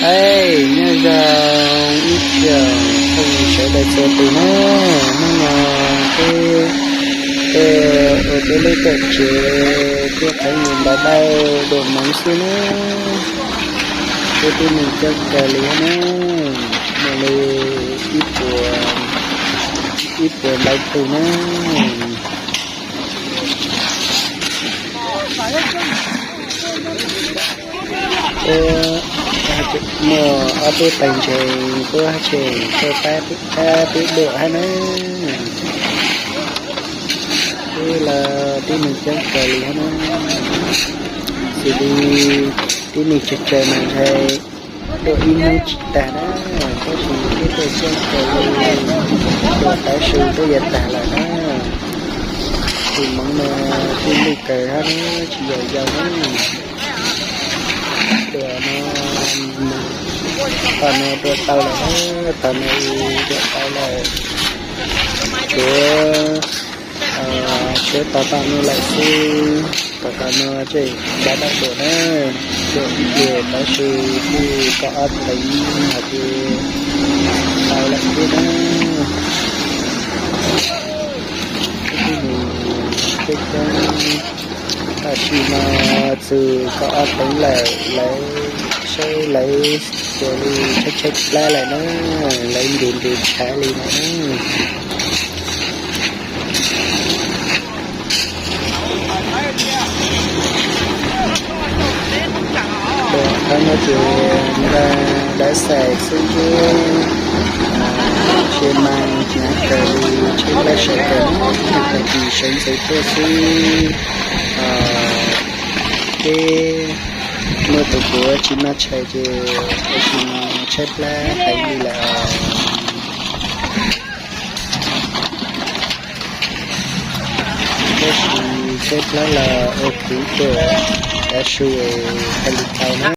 Hais nyob zoo ib tsoom phooj ywg sawv daws txhua tus na, hnub no peb tuaj ua peb lub tuam tsev thiab qhov mus ntaus dawj dua hmoov xwb na. Peb tib neeg coob kawg li na, muaj li ib puas, ib puas ntau tus na. Tuaj, muaj ob peb pawg ntseeg tuaj hab tseem tuaj pab peb duam hab na. Peb los tib neeg coob kawg li hab na. Xws li tib neeg tsawg tsawg mas ntshai duam ib hnub tsis tag na, tab sis peb tuaj coob kawg li, duam tav su twb yuav tag lawm na. Tus hmoov no tij lwj kawg hab na, tsis yog yau na. Duam no, tom no duam tau lawm na, tom no duam tau lawm. Tshuav, tshuav tom tom no lawm xwb, tom tom no tseem ntaus dawj duam na, duam ib pliag tav su twb kaum ob teev no ces tau lawm thiab na. Ib tug nws coob coob, tam sim no txog kaum ob teev lawm, lawv saib lawv xyuas li tshaib tshaib plab lawm na, lawv nrus nrus tshav li na. Qhov no ces nqa dab xais xwb thiab, tsheb mas hnyav kawg li, tshaib plab sawv kawg, tag kis sawv ntxov tuaj xwb. Peb muaj tus puav tsis noj tshais ces tam sim no tshaib plab heev li lawm. Tab sis tshaib plab los ua khwv duam tav su es hais li tau na.